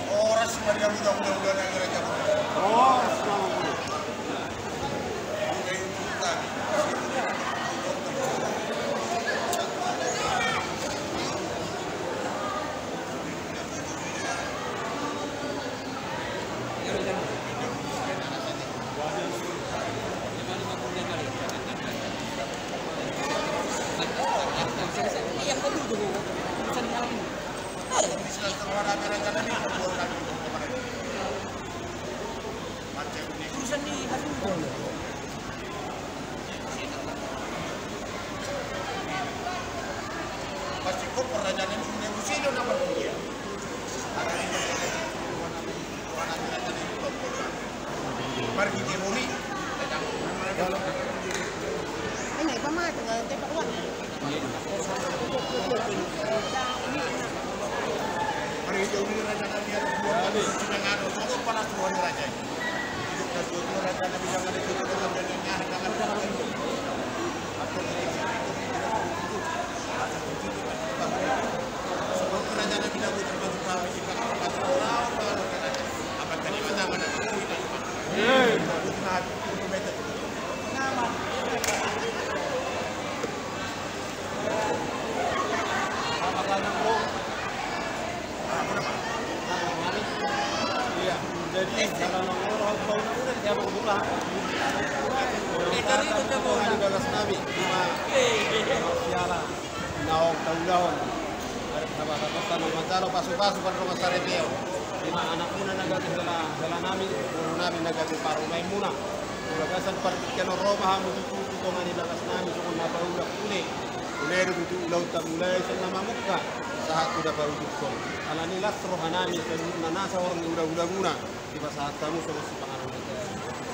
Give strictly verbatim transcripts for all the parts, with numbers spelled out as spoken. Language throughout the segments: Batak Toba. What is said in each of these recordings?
Horas ma di hamu na hulahula nami, raja. Horas ma hamu. Jadi, dalam nomor, di bagas nami, ima, piala naung taulahon. Ari na bagas nami manjalo pasupasu pardongan saripeon. Ima anakmuna na gabe hela, hela nami, boru nami na gabe parumaenmuna. Di bagasan partingkian on ro ma hamu tutu tu tonga ni bagas nami songon na paulak ule. Ule do tutu ulaonta mulai sian na mamungka sahat tu na paujunghon. Alani las roha nami saluhutna na sahorong ni hulahulamuna. Dipasahat hamu songon sipanganon ni hita.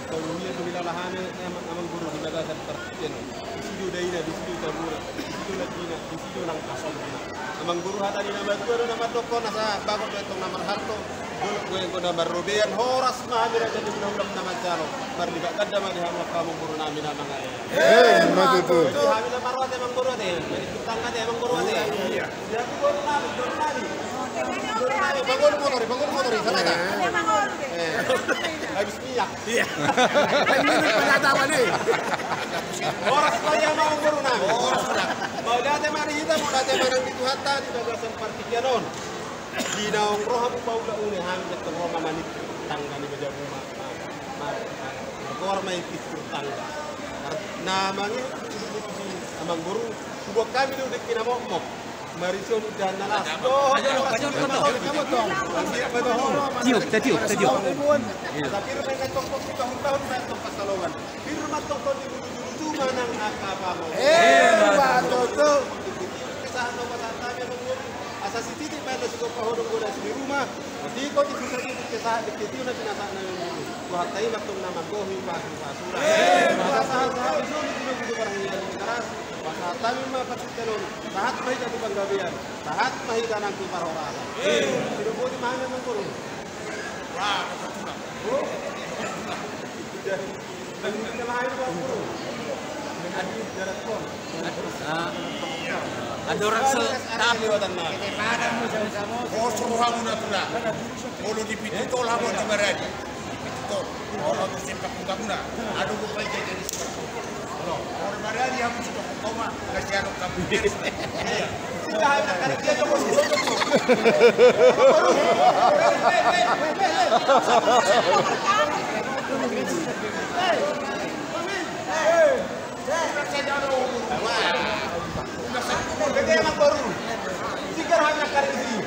Tolu ia tu nilala hami, amang, amang boru di bagasan partingkian on. Disi do daina, disi do tabona, disi do landina, disi do nang hasomuna. Amang boru, hata ni na matua do na mandokkon, asa bagot do antong na marhalto, dolok do antong na marrobean, horas ma hami raja ni hulahula na manjalo. Marlibak ganda ma di hamu angka amang boru nami na mangae. Eh, ima tutu. Jadi hami na marroha ate amang boru ate, jadi tutang ate amang boru ate. Iya. Bangun motor i, bangun motor i, sana ta. Eh. Habis minyak. Iya. Ini pada apa nih? Horas ma di hamu amang boru nami. Horas ma. Mauliate ma di hita, mauliate ma nang di Tuhanta di bagasan partingkian on. Di naung ro hamu paulak ule, hami antong ro ma maningkir tangga ni bajamu ma. Ma, ma, margoar ma i pingkir tangga. Na mangihut tu si amang boru, huboan hami do dengke na mokmok. Marisi on indahan na las. Tiup, ta tiup, ta tiup. Asa pir ma i antong pongki, tahun-tahun ma i antong pansalongan. Pir ma antong tondi bulu-bulu tu manang angka pamo. Eh, ima tutu. Kesahat na pasahat hami amang boru. Asa sititi ma i na sigompa ho do godas ni ruma. Di koti susah di kesahat di keti na pinasahat na amang boru. Tuhanta i ma antong na manggohi pasu-pasuna. Eh, ima tutu. Asa sahat-sahat di solu di lobi di barang ia di keras. Pasahat hami ma partingkian on, sahat ma hita tu panggabean, sahat ma hita nang tu parhorasan. Sidoboti ma hami amang boru. Andorang so, tapi. Pos rohamuna tulang. Molo di Pintutol hamu di Maradi. Di Pintutol. Molo tu Simpang Kuta muna. Ado go pai jadi. Molo Maradi hamu sudah koma, kasih ado kamu. Gede amang boru. Sigar hami angka risi.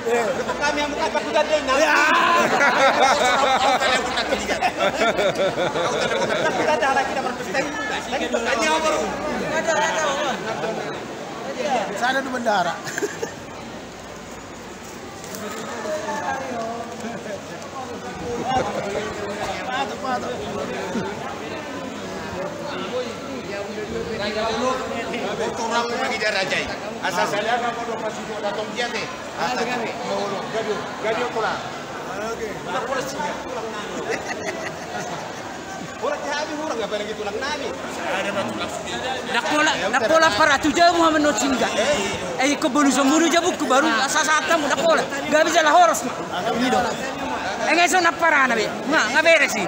Kami hamu kata kuda dena. Kuda dena kita berpesta. Tanya amang boru. Sana di bendahara. Botorang lagi dia raja i. Asa saleang na podo pasudo datong dia te. Asa gabe. Gabe, gabe pola. Oke. Pola pola singa. Pola dia habis orang apa lagi tulang nami. Ada batu langsung. Dak pola. Na pola paratu jabu hamen no cinga. Eh, ingkon boluson mulu jabungku baru sasaat hamu na pola. Gabe jala horas ma. Ido. Enggak so na parana be. Nga, nga beres i.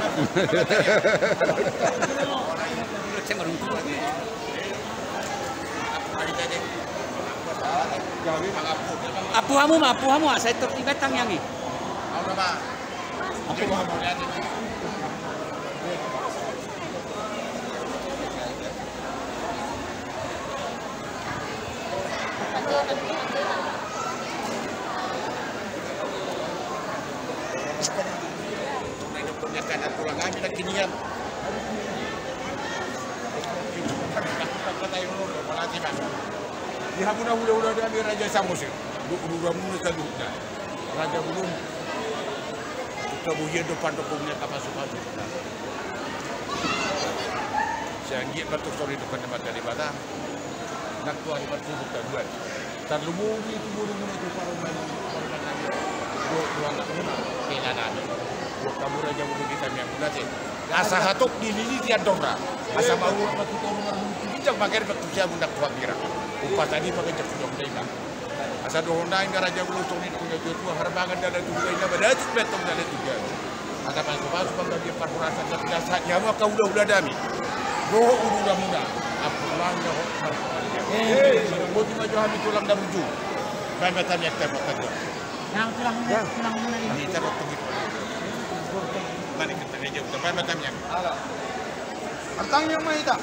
Apu hamu ma, apu hamu ma, sai tor tiba tangiang i. Di hamuna hulahula nami Raja Samosir, hulahula muna saluhutna. Raja Bulung. Tabuhian do pandok umnya kapasupasu. Sai anggiat ma tung songon i didok ni Amanta Debata. Nang tu ari marsuhut taduan. Tarlumobi tu borumuna tu parumaen, parumaen nami. Dohot tu anakmuna, pena nami. Dohot hamu Raja Bulung di tangiangmuna te. Asa hatop dililiti andorna. Asa maurup ma tu toru marhulu tu ginjang, mangkari ma tu siamun nang tu hambirang. Umpasa ni panginjak sudah mulai ma. Asa dohonon nami ma Raja Bulung songon i tu natuatua, harbangan dalan tu hulaina, badatuk bentong dalan tu jabu. Asa pasupasu panggabean parhorasan na pinasa di hamu angka hulahula nami. Dohot hulahula muna. Ampun ulang dohot. Boti ma jo hami tulang na burju. Baen ma tangiang ta buat tanggo. Nang tulang muna, tulang muna ini. Hami tarotong itu. Mani kita ngeja uta baen ma tangiang. Martangiang ma hita.